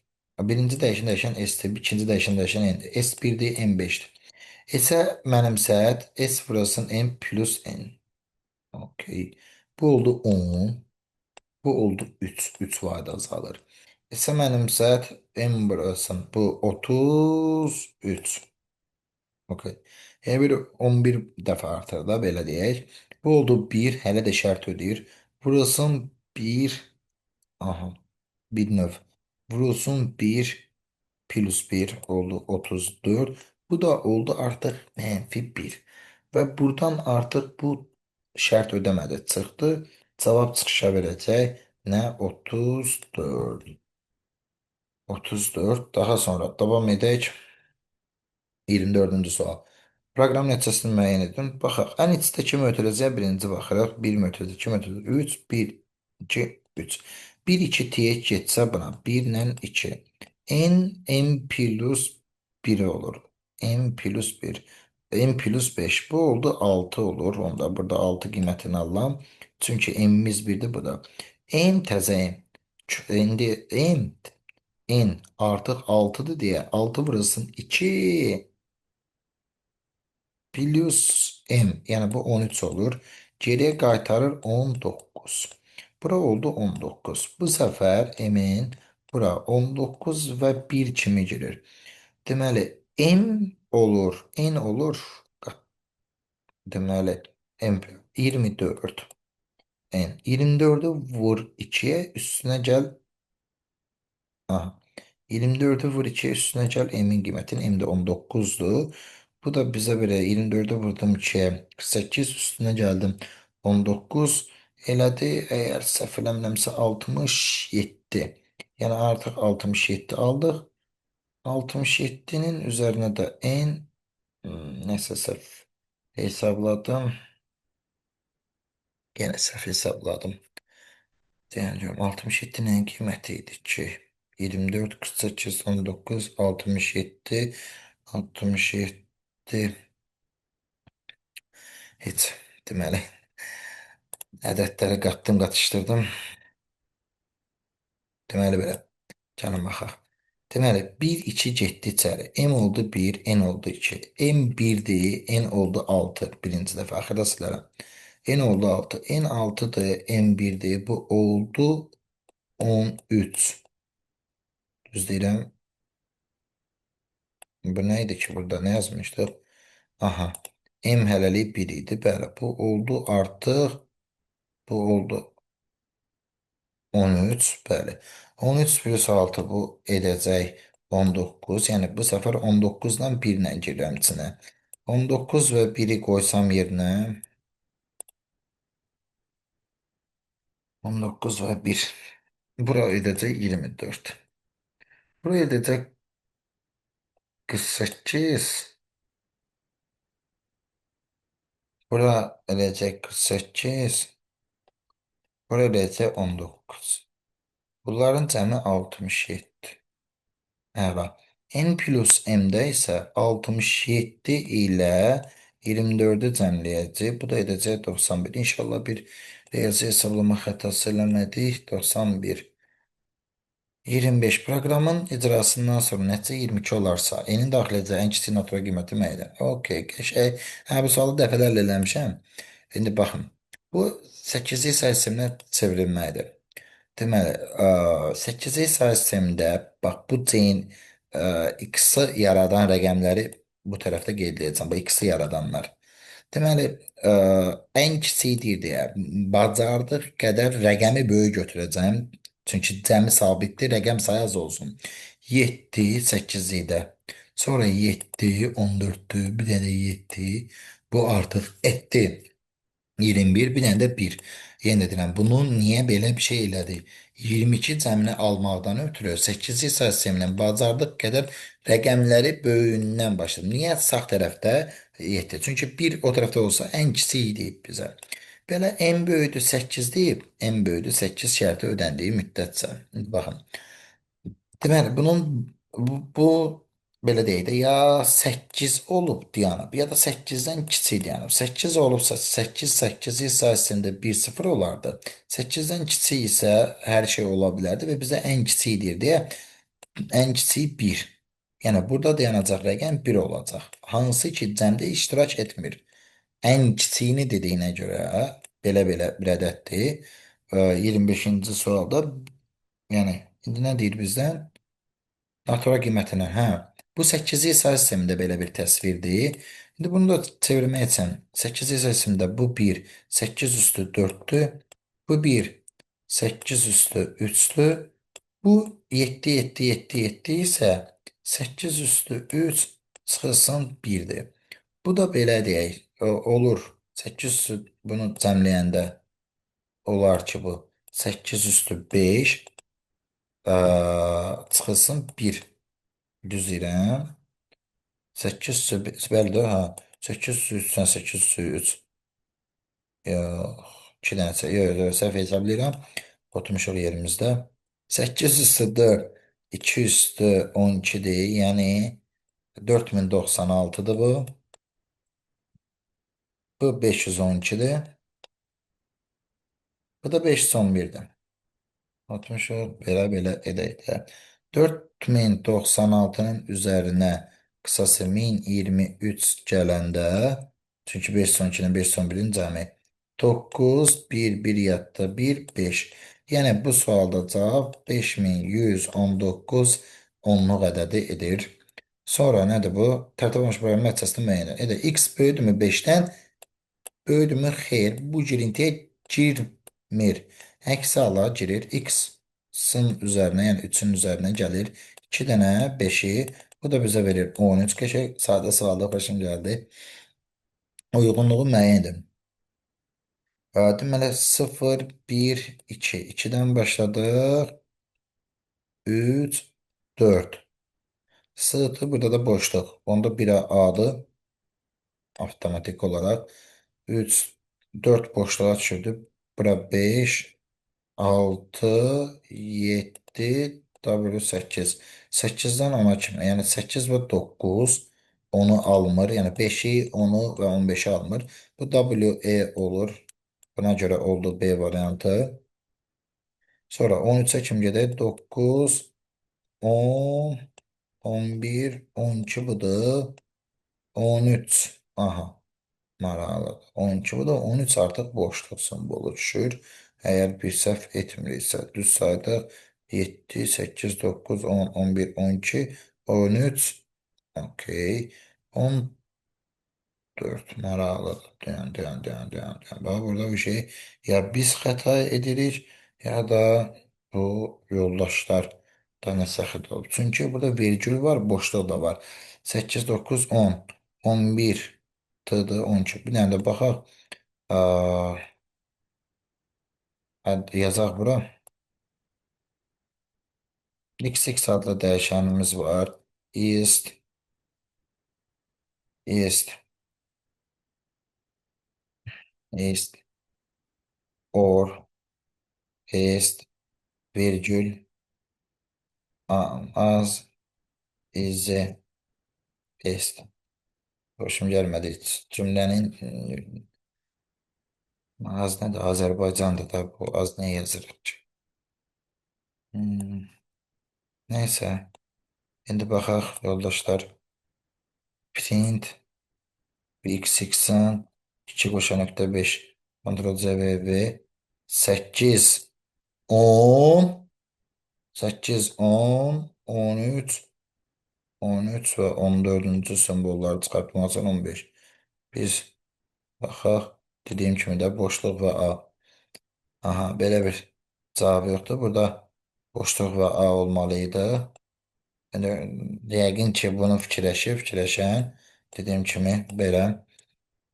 Birinci dəyişən dəyişən S-dir, ikinci dəyişən dəyişən N-dir. S1-dir, N5-dir. S-ə mənimsət, S vurulsun N plus N. Okey. Bu oldu 10. Bu oldu 3. 3 vahid azalır. S-ə mənimsət, N vurulsun. Bu 33. Okey. Yəni bir 11 dəfə artır da, belə deyək. Bu oldu 1. Hələ də şərt ödəyir. Vurulsun 1. Aha. Bir növ. Vurulsun 1 plus 1 oldu 34. Bu da oldu artıq mənfi 1. Və buradan artıq bu şərt ödəmədi. Çıxdı. Cavab çıxışa verəcək. Nə? 34. 34. Daha sonra davam edək. 24-cü sual. Proqram nəticəsini müəyyən edin. Baxaq. Ən içdə kim ötürəcək? Birinci baxırıq. 1 mötürəcək, 2 mötürəcək, 3, 1, 2, 3. 1, 2 tiyək getsə buna. 1 ilə 2. N, M plus 1 olur. M plus 1. M plus 5. Bu oldu 6 olur. Onda burada 6 qiymətini alıram. Çünki M'imiz 1-dir bu da. M təzə M. İndi M, N artıq 6-dır deyə 6 vurulsun 2 plus M. Yəni bu 13 olur. Geriyə qaytarır 19. Bura oldu 19. Bu səfər M-in bura 19 və 1 kimi girir. Deməli, M olur, N olur. Deməli, M 24. N 24'ü vur 2'ye üstüne gəl. Aha. 24'ü vur 2'ye üstüne gəl M-in qiymətini. M də 19'dur. Bu da bizə belə 24'ü vurdum 2'ye 48 üstüne gəldim. 19 elədi. Əgər səhv eləmirəmsə 67. Yəni artıq 67 aldıq. 67'nin üzərinə də N nəsə səhv hesabladım. Yenə səhv hesabladım. Deyəcəm 67-nin qiyməti idi ki 24, 48, 19, 67, 67 heç deməli ədədləri qatdım, qatışdırdım. Deməli belə. Gəlin baxaq. Deməli 1, 2 getdi içəri. M oldu 1, N oldu 2. M 1-dir, N oldu 6. Birinci dəfə axırda silərəm. N oldu 6. N 6-dır, M 1-dir. Bu oldu 13. Düz deyirəm. Bu nə idi ki burada? Nə yazmışdıq? Aha. M hələlik 1 idi. Bəli, bu oldu artıq. Bu oldu 13. Bəli. 13 plus 6 bu edəcək 19. Yəni bu səfər 19 ilə 1 ilə girirəm içinə. 19 və 1-i qoysam yerinə 19 və 1. Bura edəcək 24. Bura edəcək 48. Bura edəcək 48. Bura edəcək 19. Bunların cəmi 67. Əla. N plus M-də isə 67 ilə 24-ü cəmləyəcək. Bu da edəcək 91. İnşallah bir riyazi hesablama xətası eləmədik. 91. 25. Proqramın icrasından sonra nəticə 22 olarsa, N-in daxil edəcəyi ən kiçik natural qiyməti müəyyən. Okey, qəşəng. Hə, bu sualı dəfələrlə eləmişəm. İndi baxın. Bu 8-lik sayı sisteminə çevrilməlidir. Deməli, 8-lik sayı sistemində bax bu C-in X-i yaradan rəqəmləri bu tərəfdə qeyd edəcəm. Bu X-i yaradanlar. Deməli, ən kiçiyi deyir deyə bacardıq qədər rəqəmi böyük götürəcəm. Çünki cəmi sabitdir, rəqəm sayı az olsun. 7, 8 idi. Sonra 7, 14-dür, bir dənə də 7. Bu artıq etdi. 21, bir dənə də 1. Yenə də deyirəm, bunu niyə belə bir şey elədik? 22 cəmini almaqdan ötürü 8-ci sayı sistemindən bacardıq qədər rəqəmləri böyüyündən başladım. Niyə sağ tərəfdə 7? Çünki 1 o tərəfdə olsa ən kiçiyi deyib bizə. Belə M böyüdü 8 deyib, M böyüdü 8 şərti ödəndiyi müddətcə. İndi baxın. Deməli, bunun bu belə deyək də, ya 8 olub dayanıb, ya da 8-dən kiçik dayanıb. 8 olubsa 8 8-lik sayı sistemində 1 0 olardı. 8-dən kiçik isə hər şey ola bilərdi və bizə ən kiçiyi deyir deyə ən kiçiyi 1. Yəni burada dayanacaq rəqəm 1 olacaq. Hansı ki cəmdə iştirak etmir. Ən kiçiyini dediyinə görə belə-belə bir ədəddir. 25-ci sualda, yəni indi nə deyir bizdən? Natural qiymətinə, hə. Bu 8-lik sayı sistemində belə bir təsvirdir. İndi bunu da çevirmək üçün 8-lik sayı sistemində bu 1, 8 üstü 4-dür. Bu 1, 8 üstü 3-dür. Bu 7, 7, 7, 7 isə 8 üstü 3 çıxılsın 1-dir. Bu da belə deyək, olur. 8 üstü bunu cəmləyəndə olar ki bu 8 üstü 5 çıxılsın 1. Düz deyirəm. 8 üstü bəli də, hə. 8 üstü 3-dən 8 üstü 3. Yox, 2 dənə, yox, yox, səhv hesablayıram. Oturmuşuq yerimizdə. 8 üstü 4, 2 üstü 12-dir. Yəni 4096-dır bu. Bu 512-dir. Bu da 511-dir. 60-ı belə-belə edək də. 4096-nın üzərinə qısası 1023 gələndə, çünki 512-nin 511-in cəmi 9, 1, 1 yatdı, 1, 5. Yəni bu sualda cavab 5119 onluq ədədi edir. Sonra nədir bu? Tərtib olunmuş problemin nəticəsini müəyyən edir. X böyüdümü 5-dən? Böyüdümü? Xeyr. Bu girintiyə girmir. Əksi hala girir. X-in üzərinə, yəni 3-ün üzərinə gəlir. 2 dənə 5-i. Bu da bizə verir 13. Qəşəng sadə sualda xoşum gəldi. Uyğunluğu müəyyən edin. Deməli 0, 1, 2. 2-dən başladıq. 3, 4. S-dır. Burada da boşluq. Onda 1 A-dır. Avtomatik olaraq. 3, 4 boşluğa düşürdü. Bura 5, 6, 7, W 8. 8-dən 10-a kimi. Yəni 8 və 9 onu almır. Yəni 5-i, 10-u və 15-i almır. Bu W, E olur. Buna görə oldu B variantı. Sonra 13-ə kim gedək? 9, 10, 11, 12 budur. 13. Aha. Maraqlıdır. 12 bu da 13 artıq boşluq simvolu düşür. Əgər bir səhv etmiriksə, düz saydıq 7, 8, 9, 10, 11, 12, 13. Okey. 14 maraqlıdır. Dayan, dayan, dayan, dayan, dayan. Bax, burada bir şey ya biz xəta edirik ya da bu yoldaşlar da nəsə xəta olub. Çünki burada virgül var, boşluq da var. 8, 9, 10, 11, T'dır 12. Bir dənə də baxaq. Yazaq bura. XX adlı dəyişənimiz var. East, East, East, or, East, virgül, az, is, East. Xoşum gəlmədi. Cümlənin az nədir? Azərbaycandır da bu. Az nə yazırıq ki? Hmm. Neyse. İndi baxaq yoldaşlar. Print XX-in 2.5 Ctrl C V V 8 10 8 10 13 13 və 14-cü simvolları çıxartmaq üçün 15. Biz baxaq, dediyim kimi də boşluq və A. Aha, belə bir cavab yoxdur. Burada boşluq və A olmalı idi. Yəni, yəqin ki, bunu fikirləşib, fikirləşən, dediyim kimi belə.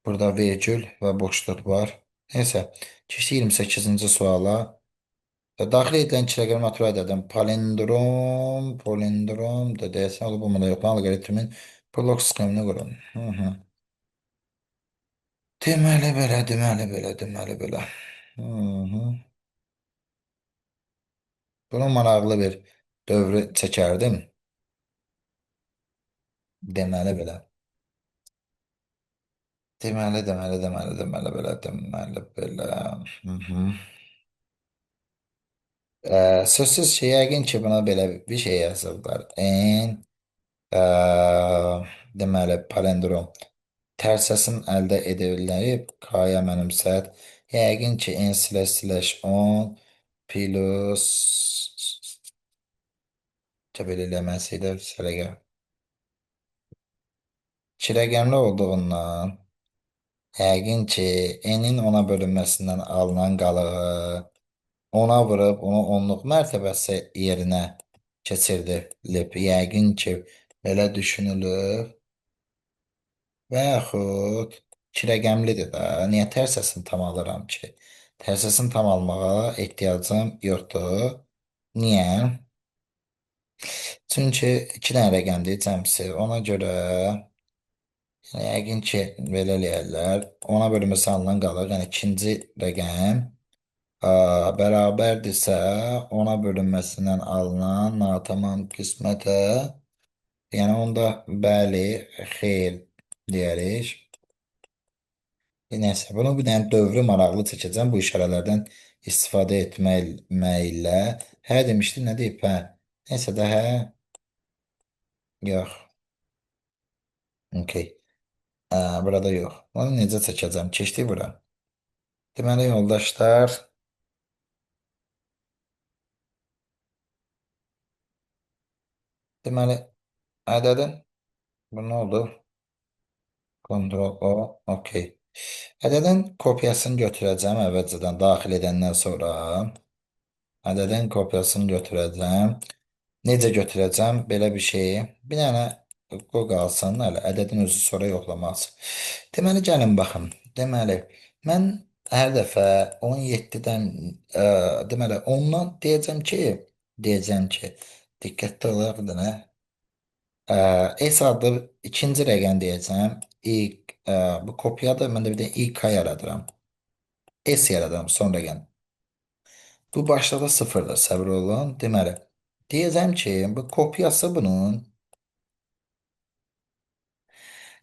Burada virgül və boşluq var. Neysə, keçdik 28-ci suala. Daxil edilən iki rəqəmi natural ədədin palindrom, polindrom da deyəsən olub, bu da yox. Alqoritmin blok sxemini qurun. Hı -hı. Deməli belə, deməli belə, deməli belə. Hı -hı. Bunu maraqlı bir dövrü çəkərdim. Deməli belə. Deməli, deməli, deməli, deməli belə, deməli belə. Hı -hı. Sözsüz ki, yəqin ki, buna belə bir şey yazıblar. N, deməli, palindrom. Tərs səsin əldə edilib, K-ya mənimsəd. Yəqin ki, N slash slash 10 plus belə eləməsi də sələqə. İki rəqəmli olduğundan yəqin ki, N-in 10-a bölünməsindən alınan qalığı 10-a vurub onu onluq mərtəbəsi yerinə keçirdilib. Yəqin ki, belə düşünülüb. Və yaxud iki rəqəmlidir də. Niyə tərs səsini tam alıram ki? Tərs səsini tam almağa ehtiyacım yoxdur. Niyə? Çünki iki dənə rəqəmdir cəmsi. Ona görə yəni, yəqin ki, belə eləyərlər. 10-a bölünməsi alınan qalır. Yəni ikinci rəqəm Bərabərdirsə ona bölünməsindən alınan natamam qismətə, yəni onda bəli, xeyr deyərik. Nəysə, bunu bir dənə dövrü maraqlı çəkəcəm bu işarələrdən istifadə etməklə. Hə demişdi, nə deyib? Hə. Nəysə də hə, yox. Okey. Burada yox. Onu necə çəkəcəm? Keçdik bura. Deməli, yoldaşlar, deməli, ədədin, bu nə oldu? Ctrl O, okey. Ədədin kopyasını götürəcəm əvvəlcədən daxil edəndən sonra. Ədədin kopyasını götürəcəm. Necə götürəcəm? Belə bir şeyi. Bir dənə qoy qalsın, hələ ədədin özü sonra yoxlamaq. Deməli, gəlin baxın. Deməli, mən hər dəfə 17-dən, deməli, ondan deyəcəm ki, diqqətli olaq bir dənə. S adlı ikinci rəqəm deyəcəm. İlk, bu kopyadır. Mən də bir də İK yaradıram. S yaradıram son rəqəm. Bu başlıqda sıfırdır. Səbir olun. Deməli, deyəcəm ki, bu kopyası bunun.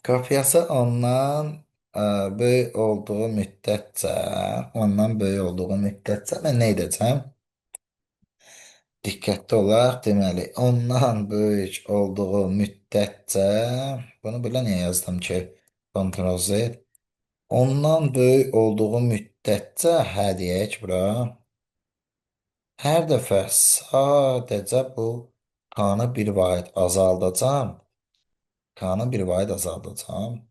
Kopyası ondan böyük olduğu müddətcə, ondan böyük olduğu müddətcə mən nə edəcəm? Diqqətli olaq, deməli, ondan böyük olduğu müddətcə, bunu belə niyə yazdım ki, Ctrl Z, ondan böyük olduğu müddətcə, hə deyək bura, hər dəfə sadəcə bu K-nı bir vahid azaldacam, K-nı bir vahid azaldacam.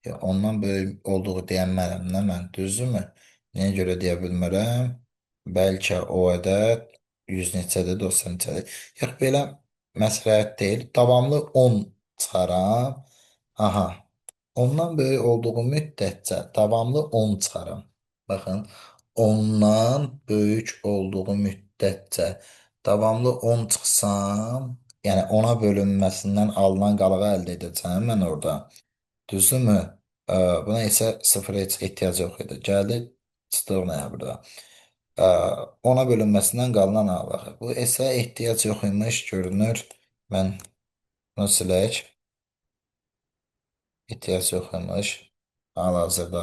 Ya, ondan böyük olduğu deyənmərəm, nə mən, düzdürmü? Niyə görə deyə bilmərəm? Bəlkə o ədəd 100 neçədir, 90 neçədir. Yox, belə məsləhət deyil. Davamlı 10 çıxaram. Aha. Ondan böyük olduğu müddətcə davamlı 10 çıxaram. Baxın, ondan böyük olduğu müddətcə davamlı 10 çıxsam, yəni ona bölünməsindən alınan qalığı əldə edəcəm mən orada. Düzdürmü? Buna isə sıfıra heç ehtiyac yox idi. Gəldi, çıxdıq nəyə burada? Ona bölünməsindən qalınan alığı. Bu isə ehtiyac yox imiş, görünür. Mən bunu silək. Ehtiyac yox imiş. Hal-hazırda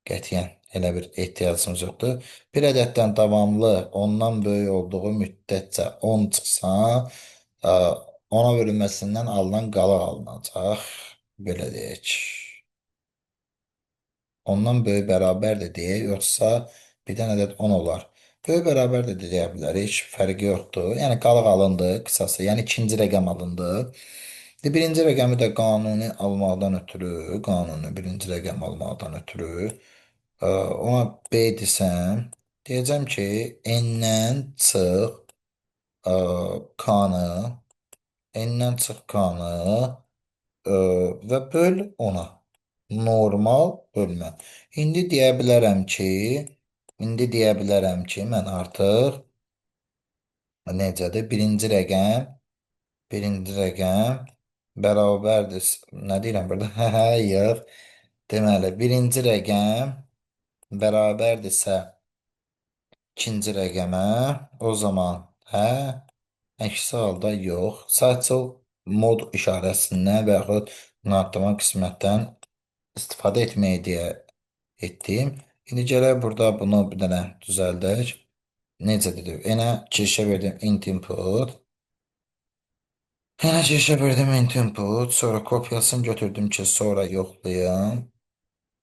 qətiyyən elə bir ehtiyacımız yoxdur. Bir ədəddən davamlı ondan böyük olduğu müddətcə 10 çıxsa, ona bölünməsindən alınan qalıq alınacaq. Belə deyək. Ondan böyük bərabərdir deyək, yoxsa bir dənə ədəd 10 olar. Böyük bərabərdir də deyə bilərik, heç fərqi yoxdur. Yəni qalıq alındı qısası, yəni ikinci rəqəm alındı. Birinci rəqəmi də qanuni almaqdan ötürü, qanuni birinci rəqəm almaqdan ötürü, ona B desəm, deyəcəm ki, N-dən çıx, K-nı, N-dən çıx K-nı, və böl ona. Normal bölmə. İndi deyə bilərəm ki, indi deyə bilərəm ki, mən artıq necədir? Birinci rəqəm, birinci rəqəm bərabərdir. Nə deyirəm burada? Hə, hə, yox. Deməli, birinci rəqəm bərabərdirsə ikinci rəqəmə, o zaman hə, əksi halda yox. Sadəcə mod işarəsindən və yaxud nardlama qismətdən istifadə etməyi deyə etdim. İndi gələk burada bunu bir dənə düzəldək. Necə dedim? Enə kirişə verdim int input. Enə kirişə verdim int input. Sonra kopyasını götürdüm ki, sonra yoxlayım.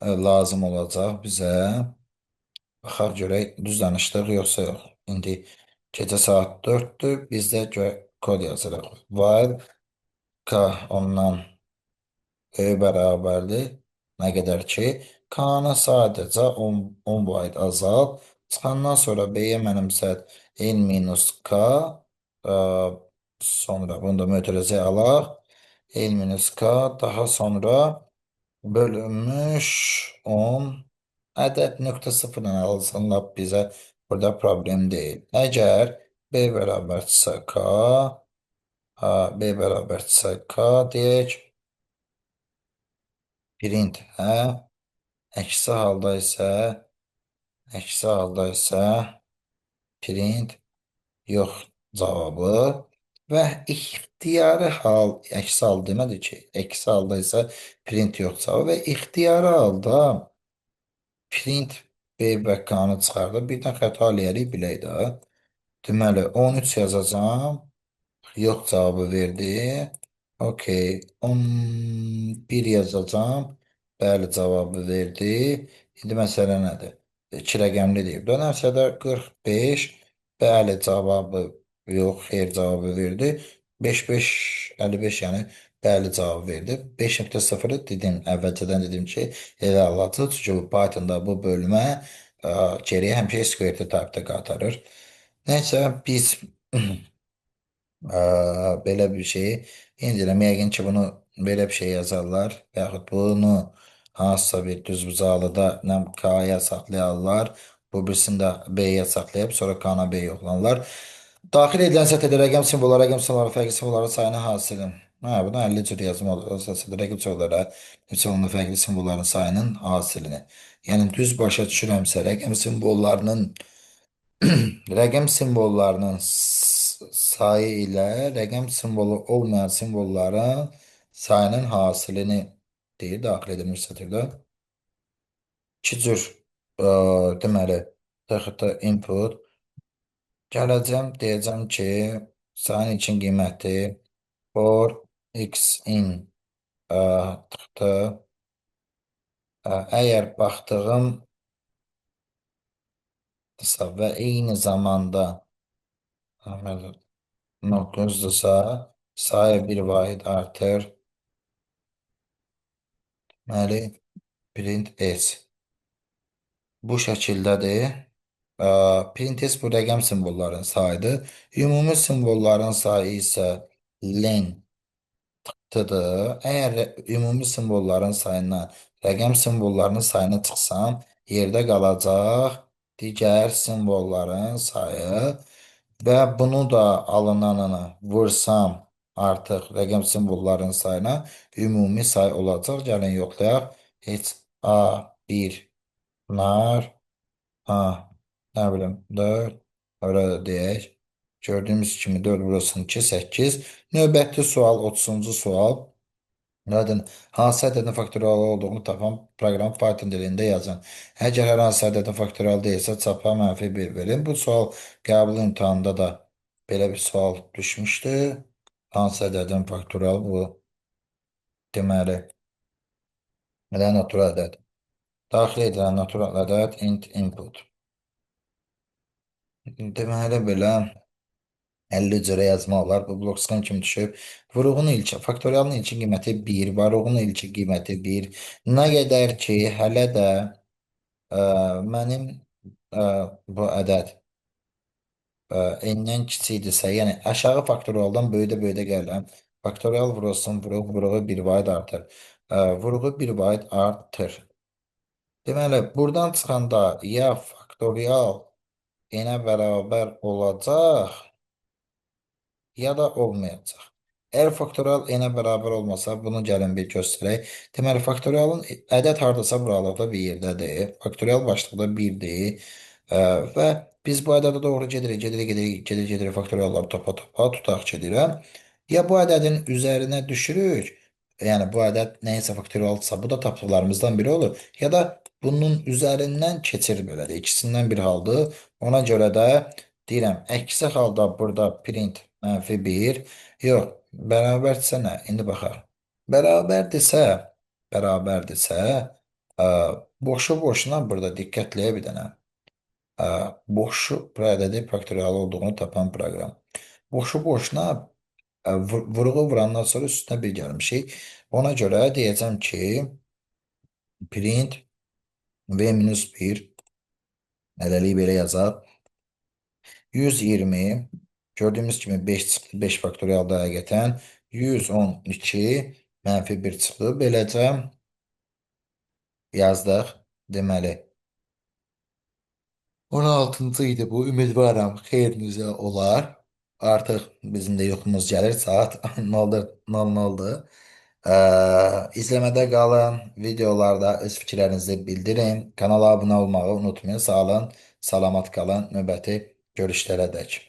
Lazım olacaq bizə. Baxaq görək, düz danışdıq yoxsa yox. İndi gecə saat 4-dür. Biz də kod yazırıq. While K ondan böyük bərabərdir. Nə qədər ki, K-nı sadəcə 10 vahid azalt. Çıxandan sonra B-yə mənimsəd N minus K, sonra bunu da mötərizəyə alaq. N minus K daha sonra bölünmüş 10 ədəd nöqtə sıfırla alınsan lap bizə burada problem deyil. Əgər B bərabərdirsə K, B bərabərdirsə K deyək. Print, hə? Əksi halda isə əksi halda isə print yox cavabı və ixtiyari hal, əksi hal demədi ki, əksi halda isə print yox cavabı və ixtiyari halda print B və K-nı çıxardır. Birdən xəta eləyərik, bilək də. Deməli, 13 yazacağam. Yox cavabı verdi. Okey. 11 yazacağam. Bəli cavabı verdi. İndi məsələ nədir? İki rəqəmli deyib. Dönərsə də 45. Bəli cavabı yox, xeyr cavabı verdi. 5, 5, 55, yəni bəli cavabı verdi. 5.0-ı dedim, əvvəlcədən dedim ki, elə alacaq. Çünki bu Pythonda bu bölmə geriyə həmişə SQL type-da qaytarır. Nəysə, biz belə bir şeyi yenə deyirəm, yəqin ki, bunu belə bir şey yazarlar və yaxud bunu hansısa bir düzbucaqlıda nə K-ya saxlayarlar, bu birisini də B-yə saxlayıb, sonra K-na B yoxlanırlar. Daxil edilən sətirdə rəqəm simvolları, rəqəm simvolları, fərqli simvolların sayını hasilin. Hə, bunu 50 cür yazma olur. O sətirdə rəqəm simvolları, simvolunu fərqli simvolların sayının hasilini. Yəni düz başa düşürəmsə, rəqəm simvollarının sayı ilə rəqəm simvolu olmayan simvolların sayının hasilini deyir daxil edilmiş sətirdə. İki cür deməli TXT input gələcəm, deyəcəm ki, sayın için qiyməti for x in TXT əgər baxdığım və eyni zamanda 9-dursa sayı bir vahid artır. Deməli, print S. Bu şəkildədir. Print S bu rəqəm simvolların sayıdır. Ümumi simvolların sayı isə len T-dır. Əgər ümumi simvolların sayından rəqəm simvollarının sayını çıxsam, yerdə qalacaq digər simvolların sayı və bunu da alınanını vursam artıq rəqəm simvolların sayına ümumi say olacaq. Gəlin yoxlayaq. Heç A 1 nar A nə bilim 4 öyle də deyək. Gördüyümüz kimi 4 vurulsun 2, 8. Növbəti sual 30-cu sual. Nədən? Hansı ədədin faktorialı olduğunu tapan proqram Python dilində yazın. Əgər hər hansı ədədin faktorialı deyilsə, çapa mənfi 1 verin. Bu sual qəbul imtahanında da belə bir sual düşmüşdü. Hansı ədədin faktorialı bu? Deməli, elə natural ədəd. Daxil edilən natural ədəd int input. Deməli, belə 50 üzrə yazma olar. Bu blok sxem kimi düşüb. Vuruğun ilki, faktorialın ilkin qiyməti 1, varuğun ilki qiyməti 1. Nə qədər ki, hələ də mənim bu ədəd n-dən kiçikdirsə, yəni aşağı faktorialdan böyüdə-böyüdə gəlirəm. Faktorial vurulsun, vuruq, vuruğu bir vahid artır. Vuruğu bir vahid artır. Deməli, buradan çıxanda ya faktorial n-ə bərabər olacaq, ya da olmayacaq. Əgər faktorial n-ə bərabər olmasa, bunu gəlin bir göstərək. Deməli, faktorialın ədəd hardasa buralıqda bir yerdədir. Faktorial başlıqda 1-dir. Və biz bu ədədə doğru gedirik, gedirik, gedirik, gedirik, gedirik, faktorialları topa-topa tutaq ki, deyirəm. Ya bu ədədin üzərinə düşürük, yəni bu ədəd nəyəsə faktorialdısa, bu da tapdıqlarımızdan biri olur. Ya da bunun üzərindən keçir belədir. İkisindən bir haldır. Ona görə də deyirəm, əksi halda burada print mənfi 1. Yox, bərabərdirsə nə? İndi baxaq. Bərabərdirsə, bərabərdirsə, boşu boşuna burada diqqətliyə bir dənə. Boşu bu ədədi faktorialı olduğunu tapan proqram. Boşu boşuna vuruğu vurandan sonra üstünə bir gəlmişik. Ona görə deyəcəm ki, print v minus 1 hələlik belə yazaq. 120, gördüyümüz kimi 5 çıxdı, 5 faktorialda həqiqətən 112 mənfi 1 çıxdı. Beləcə yazdıq. Deməli, 16-cı idi bu. Ümidvaram xeyrinizə olar. Artıq bizim də yuxumuz gəlir. Saat 04:00-dur. İzləmədə qalın, videolarda öz fikirlərinizi bildirin. Kanala abunə olmağı unutmayın. Sağ olun, salamat qalın. Növbəti görüşlərə dək.